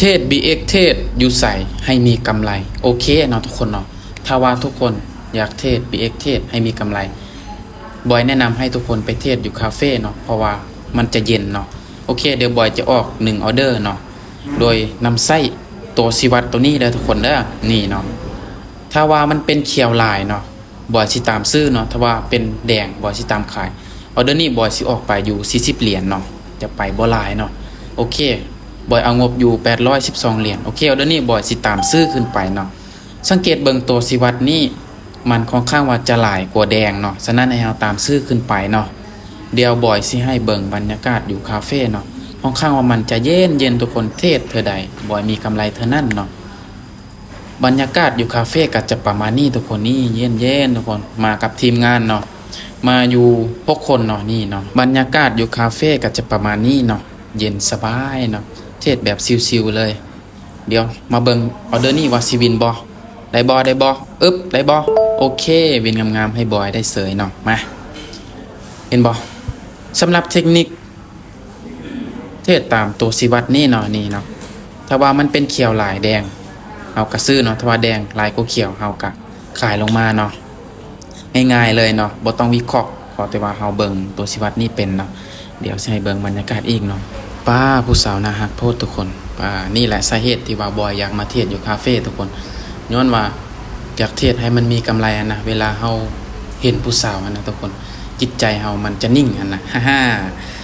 ເທຣດ ບີເອັກ ເທຣດຢູ່ໃສໃຫ້ມີກຳໄລ? ໂອເຄເນາະທຸກຄົນເນາະ, ຖ້າວ່າທຸກຄົນຢາກເທຣດ ບີເອັກ ເທຣດໃຫ້ມີກຳໄລ, ບອຍແນະນຳໃຫ້ທຸກຄົນໄປເທຣດຢູ່ຄາເຟເນາະ, ເພາະວ່າມັນຈະເຢັນເນາະ. ໂອເຄ, ດຽວບອຍຈະອອກໜຶ່ງອໍເດີເນາະ, ໂດຍນຳໃຊ້ຕົວຊີ້ວັດຕົວນີ້ເດີທຸກຄົນເດີ, ນີ້ເນາະ. ຖ້າວ່າມັນເປັນຂຽວຫຼາຍເນາະ, ບອຍຊິຕາມຊື້ເນາະ, ຖ້າວ່າເປັນແດງ ບອຍຊິຕາມຂາຍ. ອໍເດີນີ້ບອຍຊິອອກໄປຢູ່ສີ່ສິບຫຼຽນເນາະ, ຈະໄປບໍ່ຫຼາຍເນາະ. ໂອເຄ, ບອຍເອົາງົບຢູ່ແປດຮ້ອຍສິບສອງຫຼຽນ. ໂອເຄ, ອໍເດີນີ້ບອຍຊິຕາມຊື້ຂຶ້ນໄປເນາະ. ສັງເກດເບິ່ງຕົວຊີ້ວັດນີ້, ມັນຄ່ອນຂ້າງວ່າຈະຫຼາຍກວ່າແດງເນາະ, ສະນັ້ນໃຫ້ເຮົາຕາມຊື້ຂຶ້ນໄປເນາະ. ດຽວບອຍຊິໃຫ້ເບິ່ງບັນຍາກາດຢູ່ຄາເຟເນາະ, ຄ່ອນຂ້າງວ່າມັນຈະເຢັນໆ ທຸກຄົນ, ເທຣດເທື່ອໃດ ບອຍມີກຳໄລເທື່ອນັ້ນເນາະ. ບັນຍາກາດຢູ່ຄາເຟກໍຈະປະມານນີ້ທຸກຄົນ, ນີ້ເຢັນໆ ທຸກຄົນ, ມາກັບທີມງານເນາະ, ມາຢູ່ຫົກຄົນເນາະ, ນີ້ເນາະ. ບັນຍາກາດຢູ່ຄາເຟກໍຈະປະມານນີ້ເນາະ, ເຢັນສະບາຍເນາະ, ເທຣດແບບຊິວໆເລີຍ. ດຽວມາເບິ່ງອໍເດີນີ້ວ່າຊິວິນບໍ່, ໄດ້ບໍ່ ໄດ້ບໍ່, ອຶບ ໄດ້ບໍ່? ໂອເຄ, ວິນງາມໆໃຫ້ບອຍໄດ້ເສີຍເນາະ. ມາ, ເຫັນບໍ່? ສຳລັບເທັກນິກ ເທຣດຕາມຕົວຊີ້ວັດນີ້ເນາະ, ນີ້ເນາະ, ຖ້າວ່າມັນເປັນຂຽວຫຼາຍແດງ ເຮົາກະຊື້ເນາະ, ຖ້າວ່າແດງຫຼາຍກວ່າຂຽວ ເຮົາກະຂາຍລົງມາເນາະ. ງ່າຍໆເລີຍເນາະ, ບໍ່ຕ້ອງວິເຄາະ, ຂໍແຕ່ວ່າເຮົາເບິ່ງຕົວຊີ້ວັດນີ້ເປັນເນາະ. ດຽວຊິໃຫ້ເບິ່ງບັນຍາກາດອີກເນາະ. ປ້າ, ຜູ້ສາວໜ້າຮັກໂພດທຸກຄົນ. ປ້າ, ນີ້ແຫຼະສາເຫດທີ່ວ່າບອຍຢາກມາເທຣດຢູ່ຄາເຟທຸກຄົນ, ຍ້ອນວ່າຢາກເທຣດໃຫ້ມັນມີກຳໄລຫັ້ນນະ. ເວລາເຮົາເຫັນຜູ້ສາວຫັ້ນນະທຸກຄົນ, ຈິດໃຈເຮົາມັນຈະນິ່ງຫັ້ນນະ, ຮາໆ.